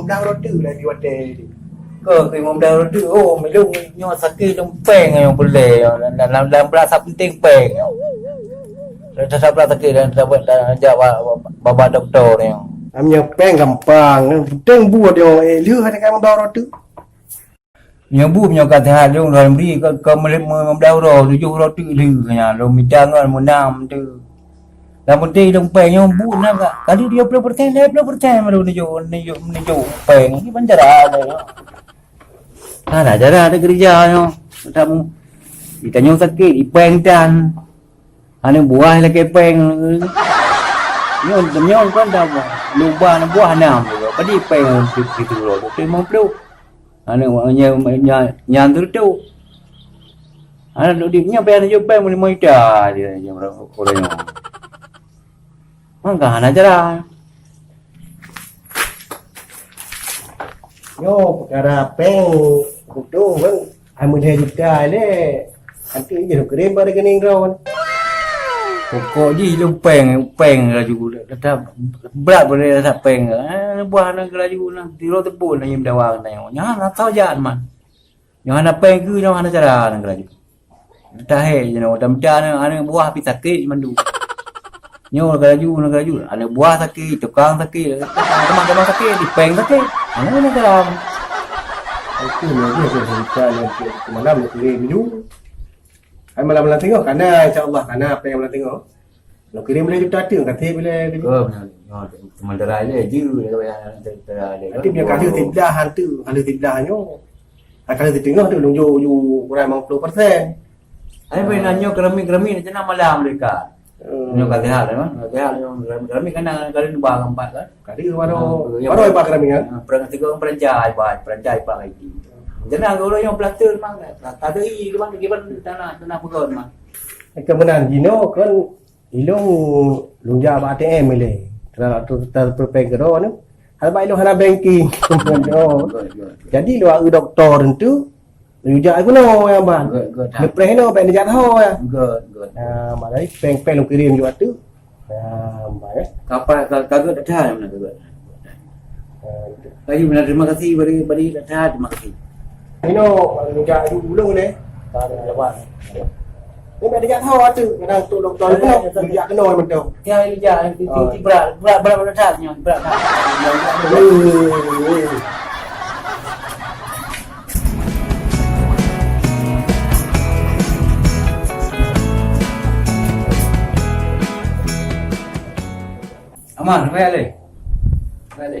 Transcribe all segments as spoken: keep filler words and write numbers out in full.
limong blah uroe teuk laju watèe. Keu limong blah uroe teuk, oh, milông nyoe sakét lom péng nyoe peureulèe nyoe. Lam, lam, lam blah sa peunteng péng nyoe. Rasa sablah sakét dan dapat, dan jak ba, ba, ba, ba dokto nyoe. Am nyoe péng gampang, peunteng buet nyoe, eh, lheueh ada limong blah uroe teuk. Nyoe bu nyoe ka seuhat lôn lôn bri keu, keu meulép meublah uroe, tujoh uroe teuk lheueh nyan, lôn mita ngon meunam teuk. Nyang penting lôn péng nyoe bu na ka, kali dua puluh persen, lhèe ploh persen baru neujok, neujok, neujok péng. Ini ban cara nyoe. Hana cara teukeureuja nyoe. Tamu. Geutanyoe sakét, ipéng tan. Aneuk buah lakèe péng. Nyoe, nyoe kan dah buah. Lubang buah enam. Padum péng situ loh, dua puluh lima puluh. Aneuk nyan, nyan, nyan tu tu. Aneuk duduk nyan payah tujoh péng lima juta je, je orang, orang nyoe. Mangka hana cara. Nyoe peukara péng, beutôi kan. Hai meulhèe juta lé. Nanti jih lôn kirém bak rekening droen. Pokok jih lôn péng, péng laju. Tetap brat boleh rasa péng. Eh, buah na laju na. Tiro tepuk na nyum dawa na nyoe. Nyan rasa jat man. Nyoe hana péng keu, nyoe hana cara na laju. Tahe je nyoe, dan mita aneuk, aneuk buah pih sakét mandum. Nyoe laju, nyoe laju. Aneuk buah sakét, tukang sakét, teuma-teuma sakét, ipéng sakét. Aneuk ni dalam. Itu nyoe dia cerita yang malam ni kering dulu. Hai malam-malam tengok, kana insya-Allah, kana apa yang malam tengok. Lôn kirém lé juta teuk, ka trép lé. Ke, nyoe, sementara lé, je, lé, sementara lé. Nanti punya kali tiblah hantu, kali tiblah nyoe. Kali teungoh tu lôn jok, jok kurang lima puluh persen. Ai, bai nyoe keramik-keramik ni cenang malam mereka. Hmm. Nyoe ka sehat, kan? Ka sehat, nyoe keramik-keramik kan, kan, kan, dua empat, kan? Kali baru, ah, baru yang ba keramik, kan? Ah, perang tiga orang peranjai, ba, peranjai, ba, itu. Cenang orang yang plaster, mang, tak ada i, memang, tanah, tanah pegon, mang. Kemudian, Gino, kan, Ilôn, lôn jak bak A T M ilèe. Tra-, tra-, transfer péng keudroe nyoe. Hana bak ilôn hana banking. Keudroe. Jadi, lôn eu dokto teuntu, lôn jak keunoe nyang ban. Good, good. Leupah inoe bèk neujak ho ya. Good, good. Ah, marai péng-péng lôn kirém ju ateueh. Ah, ban, eh. Kapai, ka, ka good that time, good. Lagi beuna terima kasih bari, bari that time, terima kasih. Inoe, jak aju ulôn lé. Ka jawapan. Ni bèk dijak tho atu, kadang tu doktor ni pun dijak keunoe mantong. Ya, dijak, ti, ti, ti berat, berat, berat, berat that nyoe, berat that. Aman, baik lé. Baik lé.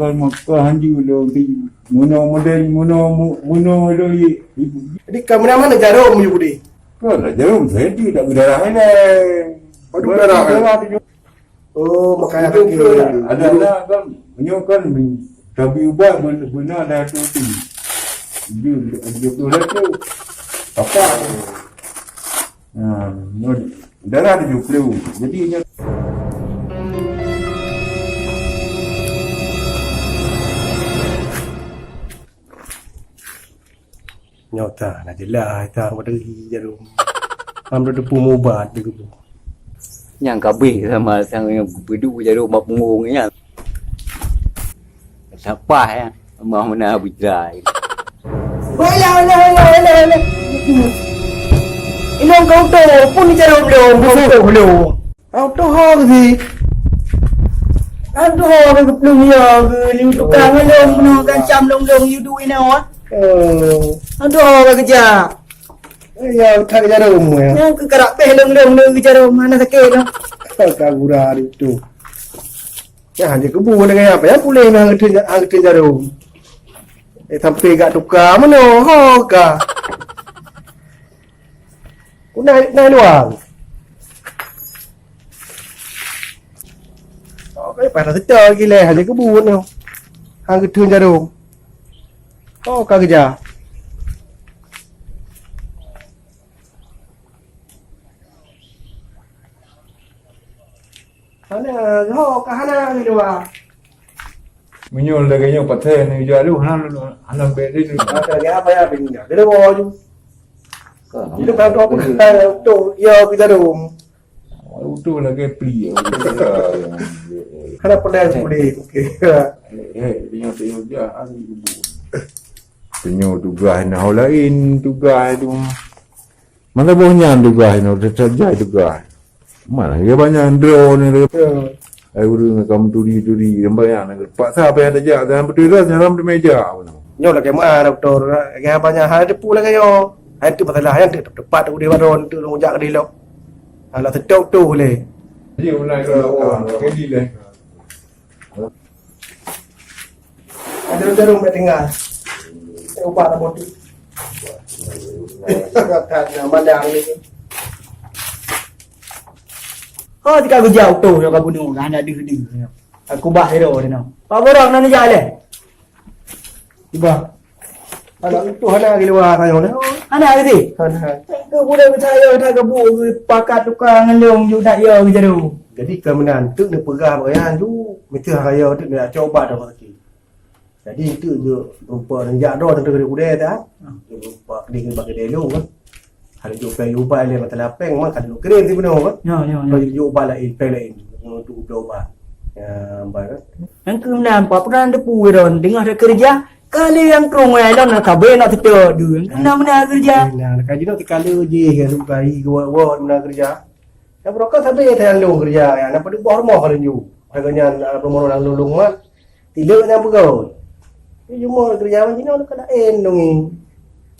kon meukoh hanjeuet lôn ti. Meunoe model, meunoe mu-, meunoe lôn i, i. Jadi, ka meunan mana jarom, Yu Budi? Kon lah jarom saya ti tak berdarah ilai. Oh, berdarah, eh? Berdarah tu. Oh, makanya ada, ada kan. Meunyoe kan, tabi ubat beuna, beuna dah tu ti. Tujuh, tujuh puluh satu. Apa? Ha, nyoe darah tujuh puluh. Jadi, nyoe Nyoe ta, na jeulaih ta, watèe jaroe. Am teupeu mubat di kubu. Nyang kabeh sama sang nyang peuduek jaroe bak punggong nyan. Sapah ya, mah meunan bujai. Wala, wala, wala, wala, wala. Inong kau tu, pun jaroe belum, kau tu belum. Kau tu ho ke si? Kau tu ho ke kepelung ya ke liu tukang lom, no kan cam lom lom, you do it now, ah. Oh. Kau tu ho ke kerja? Eh, ya, tak kerja dong, ya. Yang ke karak peh lom lom, lom kerja dong, mana sakit tu? Kau gura hari tu. Ya, hanya kebu dengan apa? Ya, pulih dengan hang keuteun, hang keuteun jaroe. Eh, sampai gak tukar mana? Ho ka. Ku naik, naik luar. Oh, kai pada setor gila, hanya kebu ni. Hana geutheun jaroe. Oh, ka geujak. Hana, ho, ka hana di luwa. Meunyoe lagèe nyoe pathé neujak lu, hana, hana bèk lé. Lagèe apa ya, pindah. Dia bawa ju. Itu kan tu apa? Tu, ya, kita tu. Utoh lagèe pli. Hana peureulèe peureulèe. Okey. Eh, eh, dia nyoe tak payah, ah, ibu. Tanyoe tugaih na ho laén tugaih tu. Masa boh nyan tugaih na, teutap jai tugaih. Mana dia banyak droe ni. Ya. Ai ureueng ka meuturi-turi, sampai nyan paksa payah tajak, dan beutôi dah dalam di meja. Nyoe lagèe mana, doktor? Lagèe banyak hal teupeu lagèe nyoe. Hai tu masalah nyan tu tepat tu di baron tu jak di lok. Alah setok tu lé. Dia mulai ke, ke di leh. Ada jarum kat tengah. Saya ubah tak bodoh. Kat nak mandang ni. Oh, jika aku jauh tu, nak bunuh, nak deuh-deuh. Aku bah hero ni. Pak Borong nak jalan. Tiba. Anak utoh hana di luwa tanyoe lé. Hana lagi? Hana. Ke budak percaya dah gebuk pakat tukang ngendong ju nak yo ke jaru. Jadi keu meunan teuk neupeugah bak nyan ju, meuteun raya teuk nak coba dah rezeki. Jadi teuk ju rupa neujak droe teuka di udé ta. Ju rupa di bagi delo kan. Kalau jok péng ubat lé masalah péng mah kada keren ti bunoe kan. Ya, ya, ya. Kalau jok ubat lain, péng lain untuk ubat. Ya, ubat kan. Nyang keunan, apa pernah depu ron, tengah ada kerja, kali yang kerungai lom nak kabeh nak setok tu. Nyang keunan mana kerja? Nah, nak kaji nak sekali je kan, bukan hari gawat-gawat mana kerja. Yang berokok sampai ya tayang lu kerja, ya, nak pada buah rumah kalau ju. Kagak nyan, ah, pemono nang lulung mah. Tilek nyang peugah. Di rumoh keureuja meunan jinoe ka laén dong nyan.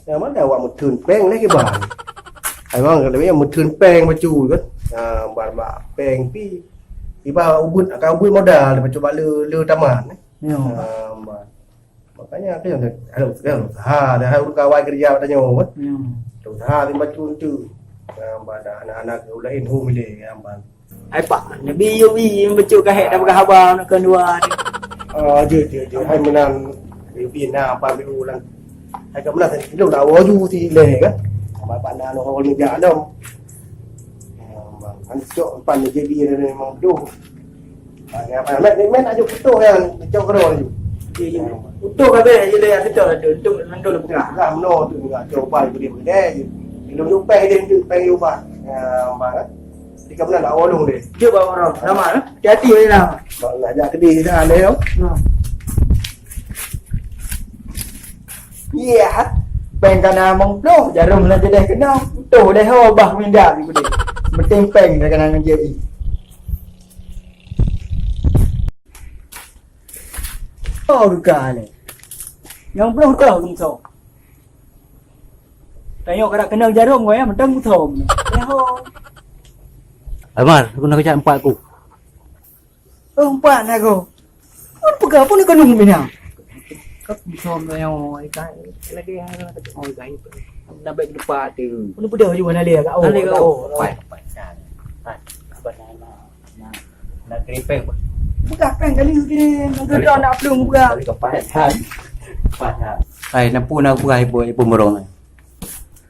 Nyang mana awak meutheun péng lé kiban. Memang lebih meutheun péng bacut kan. Ha, bar bak péng pi. Iba ubit, akan ubit modal bacut bak le, le taman, eh. Ya. Ha, bar. Makanya ada yang ada usaha, ada ureueng kawai keureuja bak tanyoe kan. Ya. Ada usaha di bacut tu. Ha, bar ada anak-anak laén hu milih, ya, bar. Hai Pak, Nabi Yubi yang becut kahek dah peugah haba nak keu dua ni. Ah, jeuet, jeuet, jeuet. Hai meunan, Yubi na apa ambil ulang. Hai kat meunan tadi, lu dah waju si leh kan. Apa, apa na lo hol meja dong. Ah, bang, kan cok empat meja dia memang tu. Ah, ni apa, mek, mek, mek nak jok foto yang cok kedua tu. Iya, iya. Foto kabeh je leh, foto tu, untuk mandul peugah. Lah, meno tu, enggak coba dia boleh. Lu, lu peng dia, tu, peng dia ubah. Ya, bang, kan. Di kamu nak awak deh. Dia bawa orang. Nama, eh? Hati-hati, ya, nama. Bang, nak jak kedai dah, leh, yo. Hmm. Iya, ha? Peng kana mong ploh, jarum na jadi kena. Tuh, leh, ho, bah, minda, di kude. Penting peng, dah kena ngejek. Oh, duka, leh. Yang ploh, duka, gumso. Tanyoe kada keunong jaroe ngon nyang mantong musom. Nyaho. Amar, aku nak kejak empat ku. Oh, empat nak aku. Pun peugah pun keuneuk bina. Kak musom tanyoe, ikai lagi, oh, ikai. Nak baik depan tu. Pun peugah juga nak lihat kat, oh, kat, oh. Empat, empat. Empat. Empat. Nah, nak kiri peng, Bang. Peugah peng kali kiri, nak geudong nak plueng peugah. Kali kepaih, kan? Kepaih, kan? Hai, na peue na peugah ibu, ibu meurong, eh?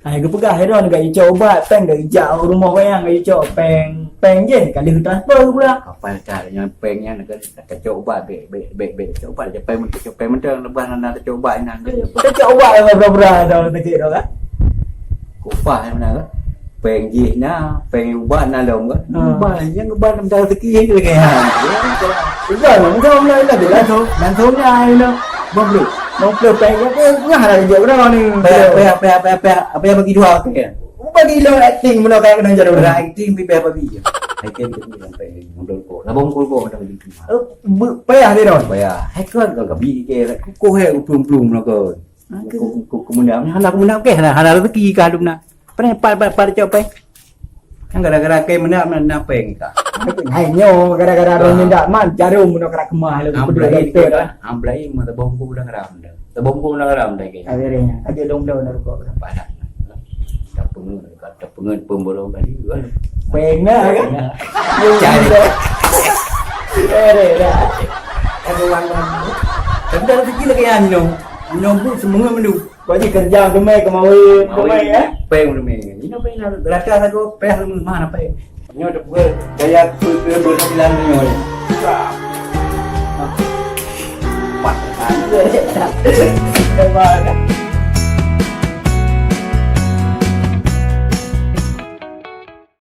Hai, geupeugah, hai, droe, geucok ubat, peng geuijak u rumoh wayang, geucok peng, peng jih, kali transfer peugah. Kapal dah, nyang peng nyan, nak kacok ubat, bek, bek, bek, bek, cok ubat, peng, cok peng, mentang, leubeh na, na, cok ubat, na, cok ubat, bra-bra, dah, sakit dah, kan? Kupah, yang mana, kan? Peng jih na, peng ubat na lom kan. Ha. Ubat nyang ubat dalam rezeki je lagi. Ha. Ubat lah, macam mana lah dia langsung, langsung nya, you know. Bang Bro, bang Bro, peng apa? Ngah lah dia orang ni. Peng, peng, peng, peng, peng, apa yang bagi dua, okey. Bagi lo acting mula kau kena jadi orang. Acting pi peng babi je. Acting tu peng, peng, peng, peng, peng. Labong kulko macam tu. Eh, be-, payah dia dah. Payah. Hai kau, kau gabi ke, kau, kau hai, uplum-plum mula kau. Kau, kau, kau menang. Hana aku menang, okey, hana, hana rezeki kah lu menang. Pernah pat, pat, pat cok peng. Kan gara-gara kai meunan, meunan peng ka. Hai nyoe gara-gara dong nyendak man jarum meunan kena kemah lagi. Am pelai, am pelai mah tabong ku udah ngeram dah. Tabong ku udah ngeram dah ke. Akhirnya aja dong dah nak rukok. Panas. Tak pengen, tak pengen pemborong tadi kan. Peng lah kan. Cari. Ada dah. Ada uang dah. Ada rezeki lagi ya, Nino. Nino bu semangat menu. Kau je kerja kemai kemawin, kemai ya. Peng menu. Nino peng rasa satu peng menu mana peng? Nyo dah buat gaya tu tu berhasilan nyo ni. Pat. Hebat.